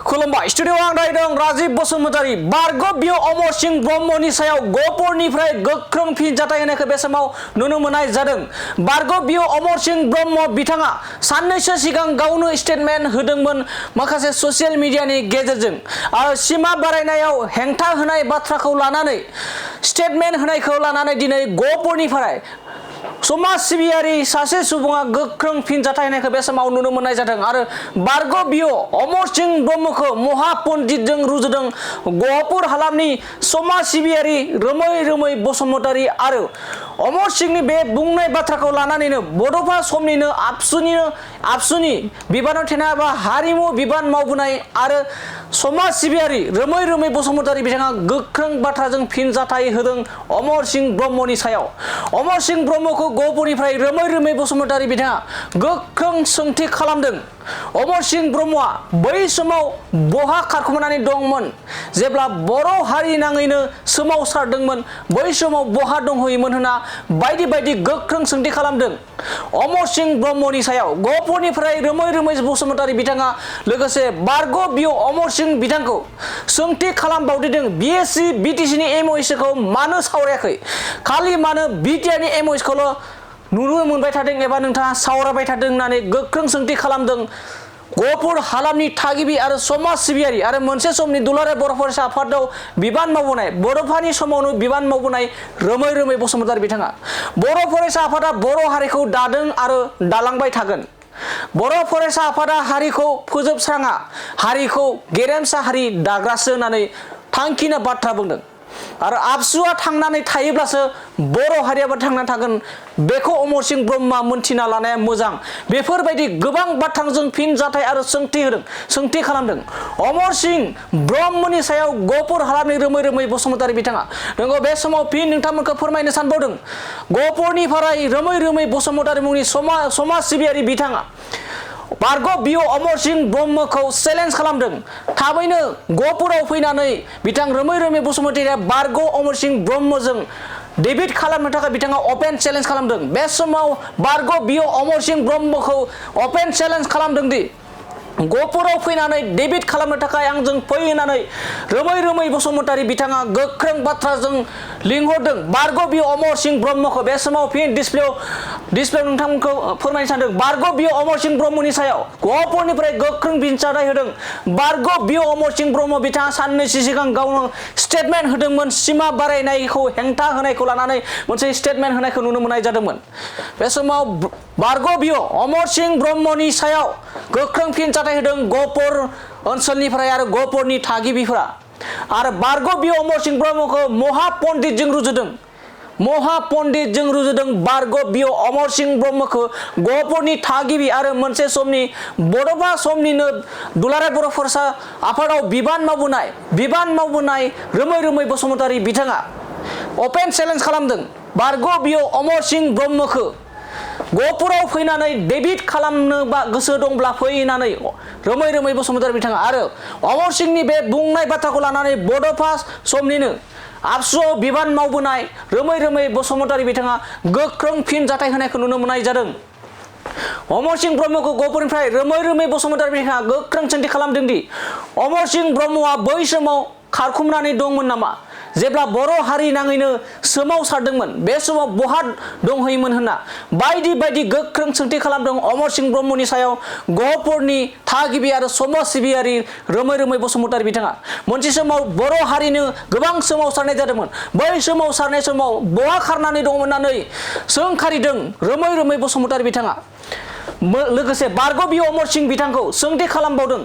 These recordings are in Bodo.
खुलुमबाय स्टुडिअ आं दायदों राजिब बसुमतारी बारग' बियो अमर सिंह ब्रह्मनि सायाव गहपुरनिफ्राय गोख्रों फिनजाथाय होनायखौ बे समाव नुनो मोननाय जादों। बारग' बियो अमर सिंह ब्रह्म बिथाङा साननैसो सिगां गावनो स्टेटमेन्ट होदोंमोन माखासे ससियेल मिडियानि गेजेरजों आरो सिमा बारायनायाव हेंथा होनाय बाथ्राखौ लानानै स्टेटमेन्ट होनायखौ लानानै दिनै गहपुरनिफ्राय समाज सिबियारि सासे सुबुङा गोख्रों फिनजाथाय होनायखौ बे समाव नुनो मोननाय जादों आरो बारग' बियो अमर सिंह ब्रह्मखौ महापन्डितजों रुजुदों। गहपुर हालामनि समाज सिबियारि रोमै बसुमतारी आरो अमर सिंहनि बे बुंनाय बाथ्राखौ लानानैनो बड'फा समनिनो आबसुनि बिबानाव थानाय बा हारिमु बिबान मावबोनाय आरो समाज सिबियारि रोमै बसुमतारी बिथाङा गोख्रों बाथ्राजों फिनजाथाय होदों अमर सिंह ब्रह्मनि सायाव। अमर सिंह ब्रह्मखौ गहपुरनिफ्राय रोमै बसुमतारी बिथाङा गोख्रों सोंथि खालामदों। अमर सिंह ब्रह्मआ बै समाव बहा खारखुमानानै दंमोन जेब्ला बर' हारि नाङैनो सोमावसारदोंमोन बै समाव बहा दंहैयोमोन होनना बायदि गोख्रों सोंथि खालामदों अमर सिंह ब्रह्मनि सायाव। गहपुरनिफ्राय रोमै बसुमतारी बिथाङा लोगोसे बारग' बियो अमर सिंह बिथांखौ सोंथि खालामबावदों बिएससि बिटिसिनि एमअएसखौ मानो सावरायाखै, खालि मानो बिटिआरनि एमअएसखौल' नुनो मोनबाय थादों एबा नोंथाङा सावरायबाय थादों होननानै गोख्रों सोंथि खालामदों गहपुर हालामनि थागिबि आरो समाज सिबियारि आरो मोनसे समनि दुलाराय बर' फरायसा आफादाव बिबान मावबोनाय बड'फानि समावनो बिबान मावबोनाय रोमै बसुमतारी बिथाङा। बर' फरायसा आफादा बर' हारिखौ दादों आरो दालांबाय थागोन। बर' फरायसा आफादा हारिखौ फोजोबस्राङा, हारिखौ गेरेमसा हारि दाग्रासो होननानै थांखिना बाथ्रा बुंदों आरो आबसुआ थांनानै थायोब्लासो बर' हारियाबो थांनानै थागोन बेखौ अमर सिंह ब्रह्मआ मोनथिना लानाया मोजां। बेफोरबायदि गोबां बाथ्राजों फिनजाथाय आरो सोंथि खालामदों अमर सिंह ब्रह्मनि सायाव गहपुर हालामनि रोमै बसुमतारी बिथाङा। नंगौ बे समाव फिन नोंथांमोनखौ फोरमायनो सानबावदों गहपुरनिफ्राय रोमै बसुमतारी मुंनि समाज सिबियारि बिथाङा बारग' बियो अमर सिंह ब्रह्मखौ चेलेन्ज खालामदों। थाबैनो गहपुराव फैनानै बिथां रोमै बसुमतारीया बारग' अमर सिंह ब्रह्मजों डेबिट खालामनो थाखाय बिथाङा अपेन चेलेन्ज खालामदों। बे समाव बारग' बियो अमर सिंह ब्रह्मखौ अपेन चेलेन्ज खालामदों दि गहपुराव फैनानै डेबिट खालामनो थाखाय आंजों फै होननानै रोमै बसुमतारी बिथाङा गोख्रों बाथ्राजों लिंहरदों बारग' बियो अमर सिंह ब्रह्मखौ। बे समाव फिन डिसप्लेयाव नोंथांमोनखौ फोरमायनो सानदों बारग' बियो अमर सिंह ब्रह्मनि सायाव गहपुरनिफ्राय गोख्रों फिनजाथाय होदों। बारग' बियो अमर सिंह ब्रह्म बिथाङा साननैसो सिगां गावनो स्टेटमेन्ट होदोंमोन सिमा बारायनायखौ हेंथा होनायखौ लानानै मोनसे स्टेटमेन्ट होनायखौ नुनो मोननाय जादोंमोन। बे समाव बारग' बियो अमर सिंह ब्रह्मनि सायाव गोख्रों फिनजाथाय होदों गहपुर ओनसोलनिफ्राय आरो गहपुरनि थागिबिफोरा आरो बारग' बियो अमर सिंह ब्रह्मखौ महापन्डितजों रुजुदों। बारग' बियो अमर सिंह ब्रह्मखौ गहपुरनि थागिबि आरो मोनसे समनि बड'फा समनिनो दुलाराय बर' फरायसा आफादाव बिबान मावबोनाय रोमै बसुमतारी बिथाङा अपेन चेलेन्ज खालामदों बारग' बियो अमर सिंह ब्रह्मखौ गहपुराव फैनानै डेबिट खालामनो गोसो दंब्ला फैनानै रोमै बसुमतारी बिथाङा आरो अमर सिंहनि बे बुंनाय बाथ्राखौ लानानै बड'फा समनिनो आबसुआव बिबान मावबोनाय रोमै बसुमतारी बिथाङा गोख्रों फिनजाथाय होनायखौ नुनो मोननाय जादों। अमर सिंह ब्रह्मखौ गहपुरनिफ्राय रोमै बसुमतारी बिथाङा गोख्रों सोंथि खालामदों दि अमर सिंह ब्रह्मआ बै समाव खारखुमनानै दंमोन नामा जेब्ला बर' हारि नाङैनो सोमावसारदोंमोन बे समाव बहा दंहैयोमोन होनना बायदि गोख्रों सोंथि खालामदों अमर सिंह ब्रह्मनि सायाव गहपुरनि थागिबि आरो समाज सिबियारि रोमै बसुमतारी बिथाङा। मोनसे समाव बर' हारिनो गोबां सोमावसारनाय जादोंमोन बै सोमावसारनाय समाव बहा खारनानै दंमोन होननानै सोंखारिदों रोमै बसुमतारी बिथाङा। लोगोसे बारग' बियो अमर सिंह बिथांखौ सोंथि खालामबावदों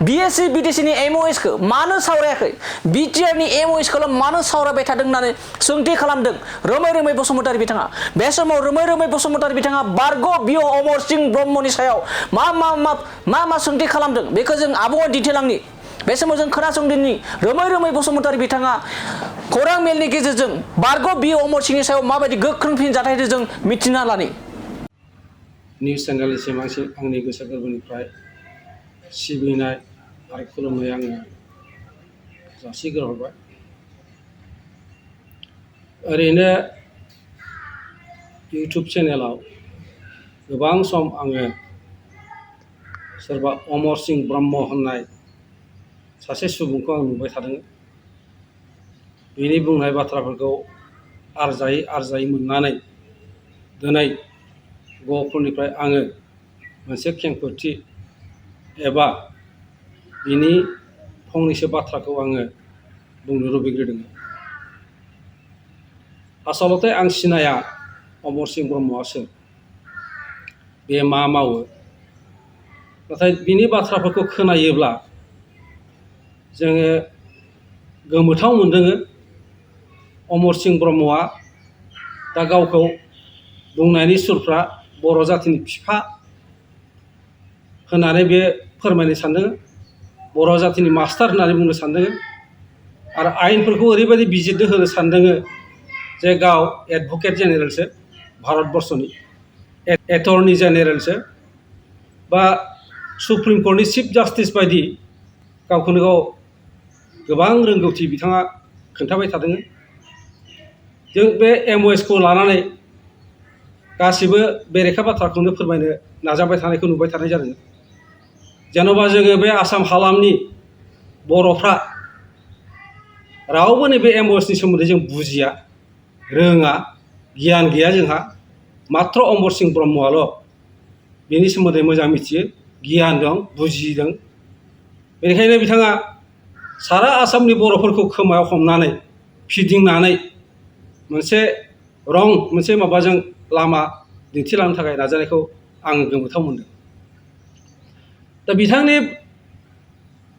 बिएससि बिटिसिनि एमअएसखौ मानो सावरायाखै, बिटिआरनि एमअएसखौल' मानो सावरायबाय थादों होननानै सोंथि खालामदों रोमै बसुमतारी बिथाङा। बे समाव रोमै बसुमतारी बिथाङा बारग' बियो अमर सिंह ब्रह्मनि सायाव मा सोंथि खालामदों बेखौ जों आबुङै दिन्थिलांनि। बे समाव जों खोनासंदोंनि रोमै बसुमतारी बिथाङा खौरां मेलनि गेजेरजों बारग' बियो अमर सिंहनि सायाव माबायदि गोख्रों फिनजाथाय होदों जों मिथिना लानि। निउस चेनेलसिम आंनि गोसो गोरबोनिफ्राय सिबिनाय आरो खुलुमनाय आङो जासिग्रोहरबाय। ओरैनो इउटुब चेनेलाव गोबां सम आङो सोरबा अमर सिंह ब्रह्म होननाय सासे सुबुंखौ आं नुबाय थादों। बिनि बुंनाय बाथ्राफोरखौ आरजायै मोननानै दिनै गहपुरनिफ्राय आङो मोनसे खेंफोरथि एबा बिनि फंनैसो बाथ्राखौ आङो बुंनो लुबैग्रोदों। आसलते आं सिनाया अमर सिंह ब्रह्मआ सोर, बे मा मावो, नाथाय बिनि बाथ्राफोरखौ खोनायोब्ला जोङो गोमोथाव मोनदों। अमर सिंह ब्रह्मआ दा गावखौ बुंनायनि सुरफ्रा बर' जातिनि बिफा होननानै बे फोरमायनो सानदों, बर' जातिनि मास्टार होननानै बुंनो सानदों आरो आयेनफोरखौ ओरैबायदि बिजिरनो होनो सानदों जे गाव एडभकेट जेनेरेलसो, भारतबर्षनि एटर्नि जेनेरेलसो, बा सुप्रिम कर्टनि चिफ जास्टिस बायदि गावखौनो गाव गोबां रोंगौथि बिथाङा खोन्थाबाय थादों। जों बे MOSखौ लानानै गासिबो बेरेखा बाथ्राखौनो फोरमायनो नाजाबाय थानायखौ नुबाय थानाय जादों। जेन'बा जोङो बे आसाम हालामनि बर'फ्रा रावबो नैबे MOSनि सोमोन्दै जों बुजिया, रोङा, गियान गैया जोंहा। मात्र अमर सिंह ब्रह्मआल' बेनि सोमोन्दै मोजां मिथियो, गियान दं, बुजिदों। बेनिखायनो बिथाङा सारा आसामनि बर'फोरखौ खोमायाव हमनानै फिदिंनानै मोनसे माबाजों लामा दिन्थिलांनो थाखाय नाजानायखौ आं गोमोथाव मोनदों। दा बिथांनि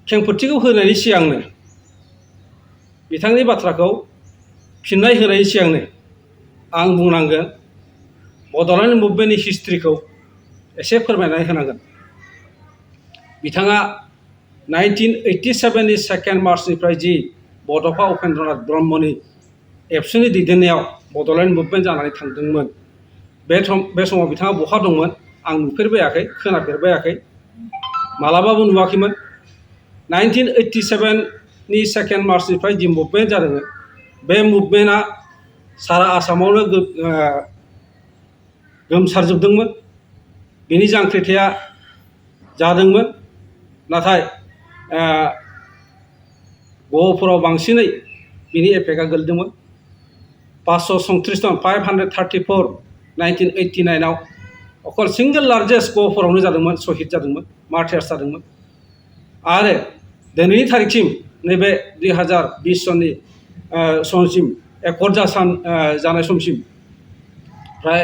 खेंफोरथिखौ होनायनि सिगांनो, बिथांनि बाथ्राखौ फिननाय होनायनि सिगांनो आं बुंनांगोन बड'लेण्ड मुभमेन्टनि हिस्ट्रिखौ एसे फोरमायनानै होनांगोन। बिथाङा 1987नि 2 मार्चनिफ्राय जि बड'फा उपेन्द्रनाथ ब्रह्मनि एबसुनि दैदेननायाव बड'लेण्ड मुभमेन्ट जानानै थांदोंमोन, बे समाव बिथाङा बहा दंमोन आं नुफेरबायाखै, खोनाफेरबायाखै, मालाबाबो नुवाखैमोन। 1987नि 2 मार्चनिफ्राय जि मुभमेन्ट जादोंमोन, बे मुभमेन्टआ सारा आसामावनो गोमसारजोबदोंमोन। बिनि जांख्रिथाया जादोंमोन, नाथाय गहपुराव बांसिनै बिनि एफेक्टआ गोलैदोंमोन। 534 जन, 534 1989आव अकल सिंगल लार्जेस्ट गहपुरावनो जादोंमोन, सहिद जादोंमोन, मार्टार्स जादोंमोन। आरो दिनैनि थारिखसिम नैबे 2020 सननि समसिम एकर्ड जानाय समसिम फ्राय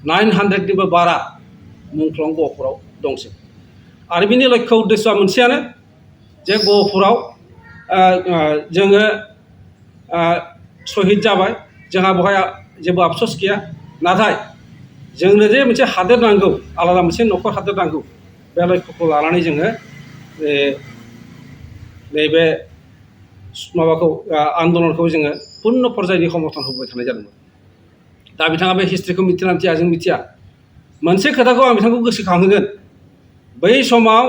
900निबो बारा मुंख्लं गहपुराव दंसै। आरो बिनि लक्ष्य उद्देश्यआ मोनसेयानो जे गहपुराव जोङो सहिद जाबाय, जोंहा बेवहाय जेबो आफसोस गैया, नाथाय जोंनो जे मोनसे हादोर नांगौ, आलादा मोनसे न'खर हादोर नांगौ, बे लक्ष्यखौ लानानै जोङो नैबे माबाखौ आन्दलनखौ जोङो पुर्न पर्यायनि समर्थन होबाय थानाय जादोंमोन। दा बिथाङा बे हिस्ट्रिखौ मिथिना मिथिया, जों मिथिया। मोनसे खोथाखौ आं बिथांखौ गोसोखांहोगोन, बै समाव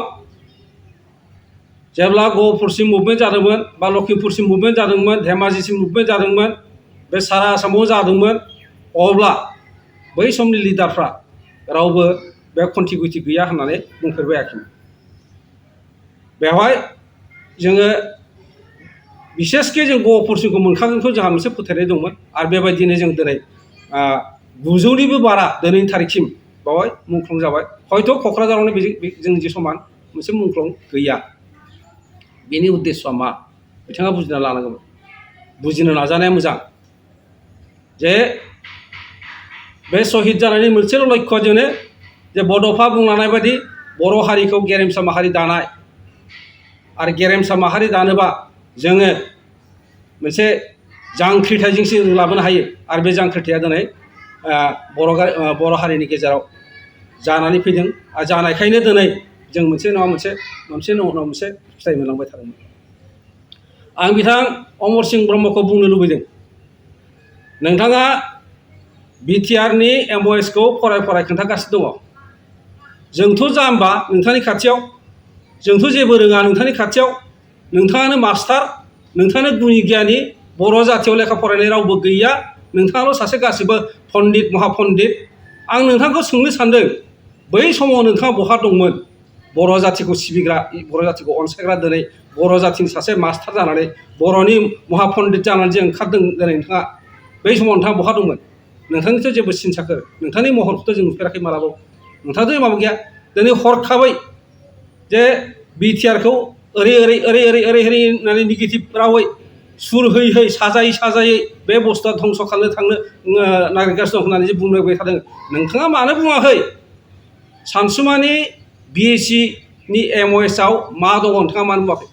जेब्ला गहपुरसिम मुभमेन्ट जादोंमोन, बा लखिमपुरसिम मुभमेन्ट जादोंमोन, धेमाजिसिम मुभमेन्ट जादोंमोन, बे सारा आसामाव जादोंमोन, अब्ला बै समनि लिडारफ्रा रावबो बे कन्टिगिउटि गैया होननानै बुंफेरबायाखैमोन। बेवहाय जोङो बिसेसके जों गहपुरसिमखौ मोनखागोनखौ जोंहा मोनसे फोथायनाय दंमोन। आरो बेबायदिनो जों दिनै 900निबो बारा दिनैनि थारिखसिम बावहाय मुंख्लं जाबाय। हयथ' क'क्राझारावनो जोंनि समान मोनसे मुंख्लं गैया। बेनि उद्देश्यआ मा बिथाङा बुजिना लानांगौमोन, बुजिनो नाजानाया मोजां। जे बे सहिद जानायनि मोनसेल' लक्ष्य जोंनो जे बड'फा बुंलांनाय बायदि बर' हारिखौ गेरेमसा माहारि दानाय। आरो गेरेमसा माहारि दानोबा जोङो मोनसे जांख्रिथायजोंसो लाबोनो हायो। आरो बे जांख्रिथाया दिनै बर' हारिनि गेजेराव जानानै फैदों। आरो जानायखायनो दिनै जों मोनसे नङा मोनसे फिथाइ मोनलांबाय थादोंमोन। आं बिथां अमर सिंह ब्रह्मखौ बुंनो लुबैदों, नोंथाङा बिटिआरनि MOSखौ फराय खोन्थागासिनो दङ। जोंथ' जाम्बा नोंथांनि खाथियाव, जोंथ' जेबो रोङा नोंथांनि खाथियाव, नोंथाङानो मास्टार, नोंथाङानो गुनि गियानि, बर' जाथियाव लेखा फरायनाय रावबो गैया, नोंथाङाल' सासे गासिबो पण्डित महापण्डित। आं नोंथांखौ सोंनो सानदों, बै समाव नोंथाङा बहा दंमोन? बर' जाथिखौ सिबिग्रा बर' जाथिखौ अनसायग्रा दिनै बर' जाथिनि सासे मास्टार जानानै बर'नि महापन्डित जानानै जे ओंखारदों दिनै नोंथाङा बै समाव नोंथाङा बहा दंमोन नोंथांनिथ' जेबो सिनसाखो नोंथांनि महरखौथ' जों नुफेराखै मालाबाबो नोंथाङाथ' माबा गैया दिनै हरखाबै जे बिटिआरखौ ओरै होननानै नेगेटिभ रावै सुर होयै साजायै बे बुस्थुआ धंस' खालामनो थांनो नागिरगासिनो दं होननानै जे बुंबाय थादों नोंथाङा मानो बुङाखै सानसुमानि BSc नि MOS आव मा दङ नोंथाङा मानो बुङाखै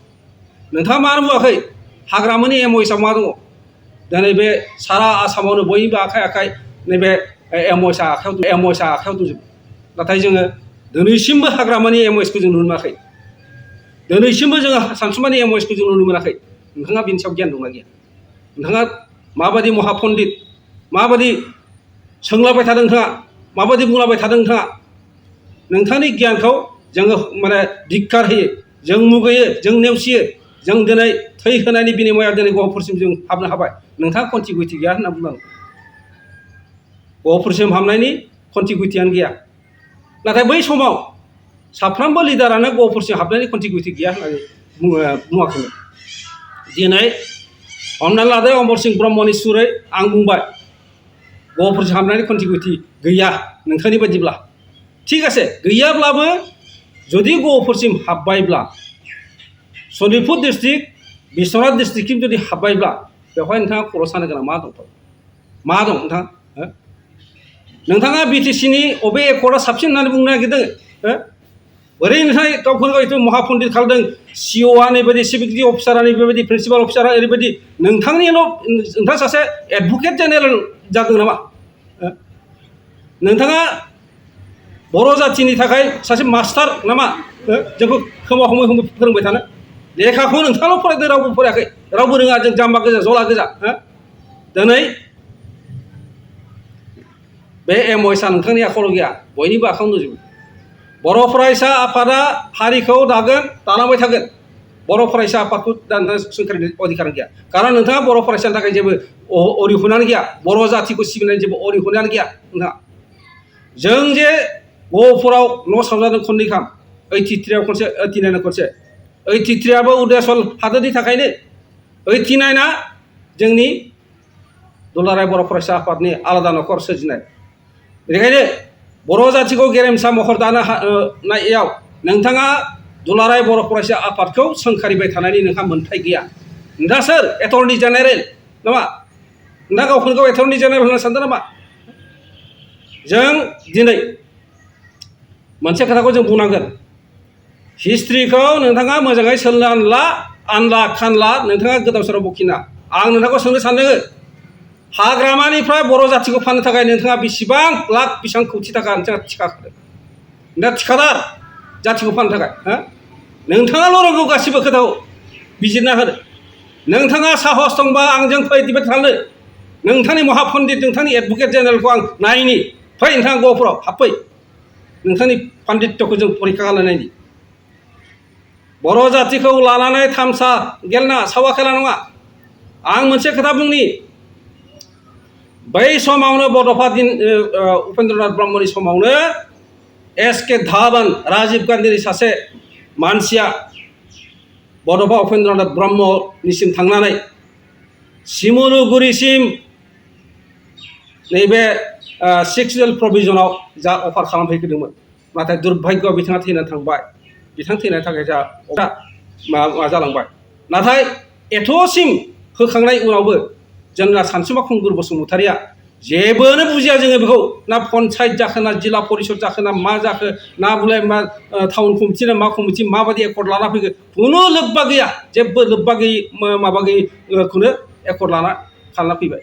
नोंथाङा मानो बुङाखै हाग्रामानि MOS आव मा दङ दिनै बे सारा आसामावनो बयनिबो आखाइ नैबे MOS आ आखायाव दंजोबो नाथाय जोङो दिनैसिमबो हाग्रामानि MOS खौ जों नुनो मोनाखै दिनैसिमबो जोङो सानसुमानि MOS खौ जों नुनो मोनाखै नोंथाङा बिनि सायाव गियान दंना गैया नोंथाङा माबायदि महापन्डित माबायदि सोंलाबाय थादों नोंथाङा माबायदि बुंलाबाय थादों नोंथांनि गियानखौ जोङो माने धिक्कार होयो जों मुगैयो जों नेवसियो जों दिनै थै होनायनि बिनिमयआव दिनै गहपुरसिम जों हाबनो हाबाय नोंथाङा कन्टिगुइटि गैया होनना बुंनांगौ गहपुरसिम हाबनायनि कन्टिगुइटियानो गैया नाथाय बै समाव साफ्रोमबो लिडारानो गहपुरसिम हाबनायनि कन्टिगुइटि गैया होननानै बुङाखैमोन दिनै हमनानै लादो अमरसिं ब्रह्मनि सुरै आं बुंबाय गहपुरसिम हाबनायनि कन्टिगुइटि गैया नोंथांनि बायदिब्ला थिग আছে गैयाब्लाबो जुदि गहपुरसिम हाबबायब्ला सनितपुर डिस्ट्रिक्ट बिश्वनाथ डिस्ट्रिक्टसिम जुदि हाबबायब्ला बेवहाय नोंथाङा खर' सानो गोनां मा दं नोंथाङा BTC-नि अबे एकर्डआ साबसिन होननानै बुंनो नागिरदों ओरै नोंथाङा गावखौनो गाव महापन्डित खालामदों COआ नैबायदि सिकिउरिटि अफिसारा नैबायदि प्रिन्सिपाल अफिसारा ओरैबायदि नोंथाङा सासे एडभकेट जेनेरेल जादों नामा नोंथाङा बर' जाथिनि थाखाय सासे मास्टार नामा जोंखौ खोमा हमै फोरोंबाय थानो लेखाखौ नोंथाङाल' फरायदों रावबो फरायाखै रावबो रोङा जों जाम्बा गोजा जला गोजा दिनै बे MOS आ नोंथांनि आखायाव गैया बयनिबो आखायाव दंजोबो बर' फरायसा आफादा हारिखौ दालांबाय थागोन बर' फरायसा आफादखौ दानो सोंखारिनो अधिकार गैया कारन नोंथाङा बर' फरायसानि थाखाय जेबो अरिहुनानो गैया बर' जाथिखौ सिबिनायनि जेबो अरिहुनानो गैया नोंथाङा जों जे गहपुराव न' सावजादों खननैखाम 83 खनसे 89 खनसे 83आबो उदयसल हादोरनि थाखायनो 89आ जोंनि दुलाराय बर' फरायसा आफादनि आलादा न'खर सोरजिनाय बेनिखायनो बर' जाथिखौ गेरेमसा महर दानो हानायाव नोंथाङा दुलाराय बर' फरायसा आफादखौ सोंखारिबाय थानायनि नोंहा मोन्थाय गैया नोंथाङा सोर एटर्नि जेनेरेल नामा नोंथाङा गावखौनो गाव एटर्नि जेनेरेल होनना सानदों नामा जों दिनै मोनसे खोथाखौ जों बुंनांगोन हिस्ट्रिखौ नोंथाङा मोजाङै सोलोंना आनला खानला नोंथाङा गोदाव सोराव बखिना आं नोंथांखौ सोंनो सानदों हाग्रामानिफ्राय बर' जाथिखौ फाननो थाखाय नोंथाङा बेसेबां लाख बेसेबां कौटि थाखा नोंथाङा थिखा होदों नोंथाङा थिखादार जाथिखौ फाननो थाखाय नोंथाङाल' रोंगौ गासिबो खोथाखौ बिजिरना होदो नोंथाङा साहस दंबा आंजों फै डिबेट खालामनो नोंथांनि महापन्डित नोंथांनि एडभकेट जेनेरेलखौ आं नायनि फै नोंथाङा गहपुराव हाबफै नोंथांनि पान्डित्यखौ जों परिखा खालामनायनि बर' जातिखौ लानानै थामसा गेलना सावा खेला नङा आं मोनसे खोथा बुंनि बै समावनो बड'फा दिन उपेन्द्रनाथ ब्रह्मनि समावनो SK धावन राजीव गान्धीनि सासे मानसिया बड'फा उपेन्द्रनाथ ब्रह्मनिसिम थांनानै सिमुलुगुरिसिम नैबे सेक्सुवेल प्रभिजनाव जा अफार खालामफैदोंमोन नाथाय दुर्भाग्य बिथाङा थैनानै थांबाय बिथां थैनायनि थाखाय जा मा जालांबाय नाथाय एथ'सिम होखांनाय उनावबो जोंना सानसुमा खुंगुर बसुमतारिया जेबोनो बुजिया जोङो बेखौ ना पन्सायत जाखो ना जिल्ला परिषद जाखो ना मा जाखो ना बुलाय मा टाउन कमिटि ना मा कमिटि माबायदि एकर्ड लाना फैगो खुनु लोब्बा गैया जेबो लोब्बा गैयि माबा गैयिखौनो एकर्ड लाना खालामना फैबाय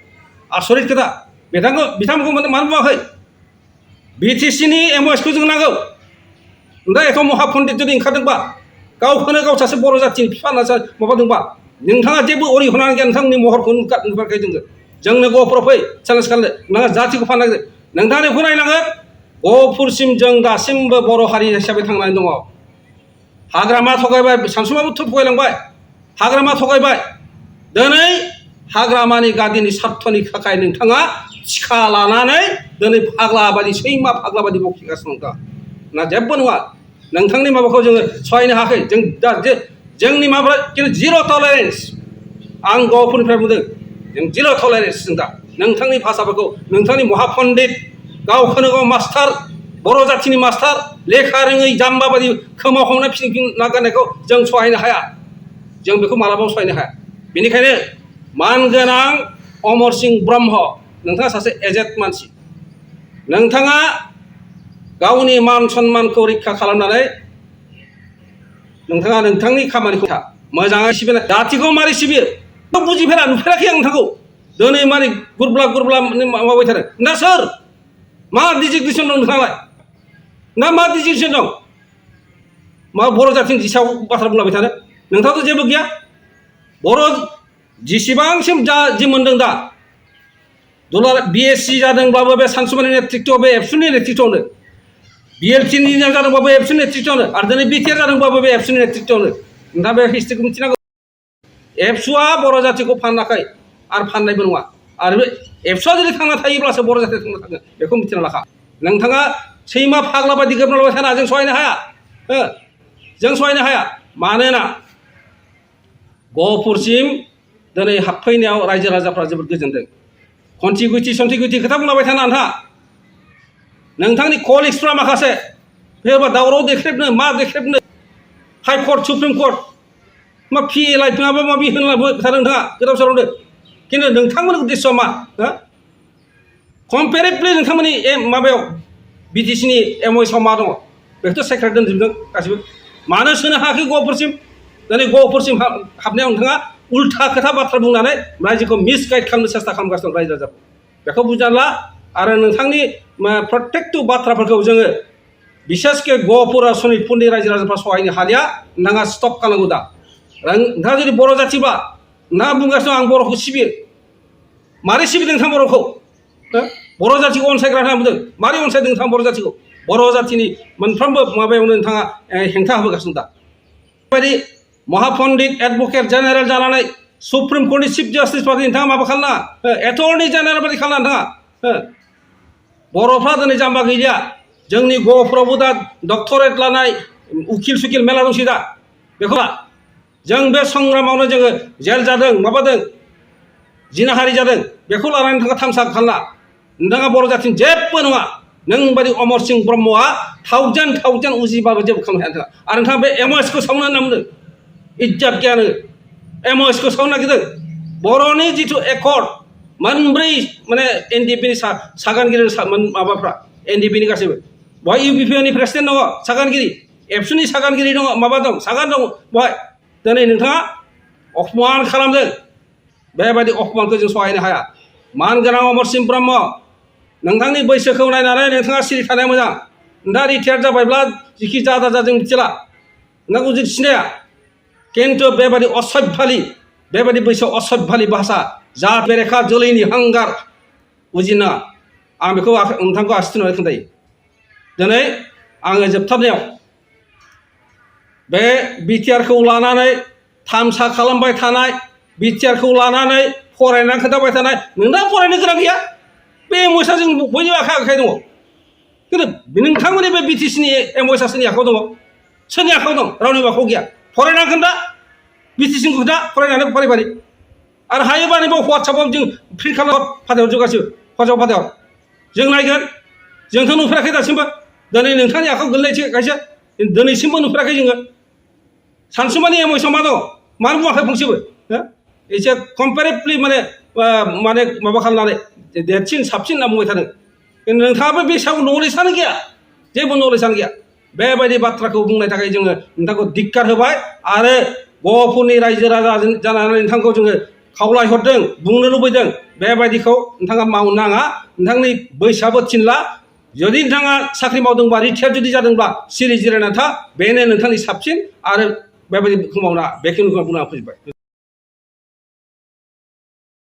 आसरित खोथा बिथांमोनखौ मानो बुङाखै BTC-नि MOS खौ जों नांगौ दा एथ' महापन्डित जुदि ओंखारदोंबा गावखौनो गाव सासे बर' जाथिनि बिफा होनना माबादोंबा नोंथाङा जेबो अरिहना गैया नोंथांनि महरखौ नुफेराखै जोंनो गहपुराव फै चेलेन्ज खालामनो नोंहा जातिखौ फाननांगोन नोंथाङा बेखौ नायनांगोन गहपुरसिम जों दासिमबो बर' हारि हिसाबै थांनानै दङ हाग्रामा थगायबाय सानसुमाबो थगायलांबाय हाग्रामा थगायबाय दिनै हाग्रामानि गादिनि स्वार्थनि थाखाय नोंथाङा थिखा लानानै दिनै फाग्ला बादि सैमा फाग्ला बादि बखिगासिनो नोंथाङा ना जेबो नङा नोंथांनि माबाखौ जोङो सहायनो हायाखै जों दा जोंनि माबाफ्रा खिन्थु जिर' टलारेन्स आं गफुरनिफ्राय बुंदों जों जिर' टलारेन्स जों दा नोंथांनि भाषाफोरखौ नोंथांनि महापन्डित गावखौनो गाव मास्टार बर' जाथिनि मास्टार लेखा रोङै जाम्बा बायदि खोमाव हमना फिन नागारनायखौ जों सहायनो हाया जों बेखौ मालाबाबो सहायनो हाया बेनिखायनो मानगोनां अमर सिंह ब्रह्म नोंथाङा सासे एजेड मानसि नोंथाङा गावनि मान सन्मानखौ रैखा खालामनानै नोंथाङा नोंथांनि खामानिखौ मोजाङै सिबिनाय जाथिखौ मारै सिबियो बुजिफेरा नुफेराखै आं नोंथांखौ दिनै मारै गुरब्ला गुरब्ला माबाबाय थादों ना सोर मा डिजिगनेसन दं नोंथाङालाय ना मा डिजिगनेसन दं मा बर' जाथिनि सायाव बाथ्रा बुंलाबाय थानो नोंथाङाथ' जेबो गैया बर' जेसेबांसिम जि मोनदों दा BSc जादोंब्लाबो बे सानसुमानि नेतृत्वआव बे एबसुनि नेतृत्वआवनो BLTनि जादोंबाबो एबसुनि नेतृत्वआवनो आरो दिनै BTR जादोंबाबो बे एबसुनि नेतृत्वआवनो नोंथाङा बे हिस्ट्रिखौ मिथिनांगौ एबसुआ बर' जाथिखौ फानाखै आरो फाननायबो नङा आरो बे एबसुआ जुदि थांना थायोब्लासो बर' जाथिया थांना थागोन बेखौ मिथिना लाखा नोंथाङा सैमा फाग्ला बायदि गोबनालाबाय थाना जों सहायनो हाया जों सहायनो हाया मानोना गहपुरसिम दिनै हाबफैनायाव रायजो राजाफ्रा जोबोद गोजोनदों कन्टिगुइटि खोथा बुंलाबाय थाना नोंथांनि कलिग्सफ्रा माखासे बेबा दावराव देख्रेबनो मा देख्रेबनो हाइ कर्ट सुप्रिम कर्ट मा PLI माबा माबि होनलाबो थादों नोंथाङा गोदाव सोरावनो खिन्थु नोंथांमोननि उद्देश्यआ मा कम्पेरेटिभलि नोंथांमोननि माबायाव BTCनि MOSआव मा दङ बेखौथ' सेक्रेट दोनजोबदों गासिबो मानो सोनो हायाखै गहपुरसिम दिनै गहपुरसिम हाबनायाव नोंथाङा उल्था खोथा बाथ्रा बुंनानै रायजोखौ मिसगाइड खालामनो सेस्था खालामगासिनो दं रायजो राजाखौ बेखौ बुजिना ला आरो नोंथांनि प्रत्येकटु बाथ्राफोरखौ जोङो बिसेसके गहपुर आरो सनितपुरनि रायजो राजाफ्रा सहायनो हालिया नोंथाङा स्टप खालामनांगौ दा नोंथाङा जुदि बर' जाथिबा ना बुंगासिनो आं बर'खौ सिबियो मारै सिबिदों नोंथां बर'खौ बर' जाथिखौ अनसायग्रा होनना बुंदों मारै अनसायदों नोंथां बर' जाथिखौ बर' जाथिनि मोनफ्रोमबो माबायावनो नोंथाङा हेंथा होबोगासिनो दा बेबायदि महापन्डित एडभकेट जेनेरेल जानानै सुप्रिम कर्टनि चिफ जास्टिस बायदि नोंथाङा माबा खालामनाङा एटर्नि जेनेरेल बायदि खालामनाङा नोंथाङा बर'फ्रा दिनै जाम्बा गैलिया जोंनि गहपुरावबो दा डक्टरेट लानाय उकिल सुकिल मेला दंसै दा बेखौ जों बे संग्रामावनो जोङो जेल जादों माबादों जिनाहारि जादों बेखौ लानानै नोंथाङा थामसा खालामना नोंथाङा बर' जाथिनि जेबो नङा नों बायदि अमर सिंह ब्रह्मआ थावजेन उजिबाबो जेबो खालामनो हाया आरो नोंथाङा बे MOSखौ सावनो होनना बुंदों इज्जत गैयानो MOSखौ सावनो नागिरदों बर'नि जिथु एकर्ड मोनब्रै माने NDPनि सागानगिरि माबाफ्रा NDPनि गासैबो बहाय UPPनि प्रेसिडेन्ट दङ सागानगिरि एबसुनि सागानगिरि दङ माबा दं सागान दङ बहाय दिनै नोंथाङा अपमान खालामदों बेबायदि अपमानखौ जों सहायनो हाया मानगोनां अमर सिंह ब्रह्म नोंथांनि बैसोखौ नायनानै नोंथाङा सिरि थानाया मोजां नोंथाङा रिटायार जाबायब्ला जिखि जा जों मिथिला नोंखौ जों सिनाया खिन्थु बेबायदि असभ्यालि बेबायदि बैसोआव असभ्यालि भाषा जात बेरेखा जोलैनि हांगार बुजिना आं बेखौ नोंथांखौ आसि थुनानै खोन्थायो दिनै आङो जोबथारनायाव बे BTRखौ लानानै थामसा खालामबाय थानाय BTRखौ लानानै फरायनानै खोन्थाबाय थानाय नोंना फरायनो गोनां गैया बे MOSआ जों बयनिबो आखाइ दङ खिन्थु नोंथांमोननि बे BTCनि MOSआ सोरनि आखायाव दङ सोरनि आखायाव दं रावनिबो आखायाव गैया फरायनानै खोन्था BTCनि खोन्था फरायनानै फारि आरो हायोबा नैबे WhatsAppआव जों प्रिन्ट खालाम फाथायहर जों गासिबो WhatsApp फाथायहर जों नायगोन जोंथ' नुफेराखै दासिमबो दिनै नोंथांनि आखायाव गोलैनायसो खायसे दिनैसिमबो नुफेराखै जोङो सानसुमानि MOSआव मा दङ मानो बुङाखै फंसेबो एसे कम्पेरेटिभलि माने माबा खालामनानै देरसिन साबसिन होनना बुंबाय थादों नोंथाङाबो बे सायाव नलेजआनो गैया जेबो नलेजआनो गैया बेबायदि बाथ्राखौ बुंनायनि थाखाय जोङो नोंथांखौ धिक्कार होबाय आरो गहपुरनि रायजो राजा जानानै नोंथांखौ जोङो खावलायहरदों बुंनो लुबैदों बेबायदिखौ नोंथाङा मावनो नाङा नोंथांनि बैसोआबो थिनला जुदि नोंथाङा साख्रि मावदोंबा रिटायार जुदि जादोंब्ला सिरि जिरायनानै था बेनो नोंथांनि साबसिन आरो बेबायदिखौ मावना बेखिनिखौ बुंना फोजोबबाय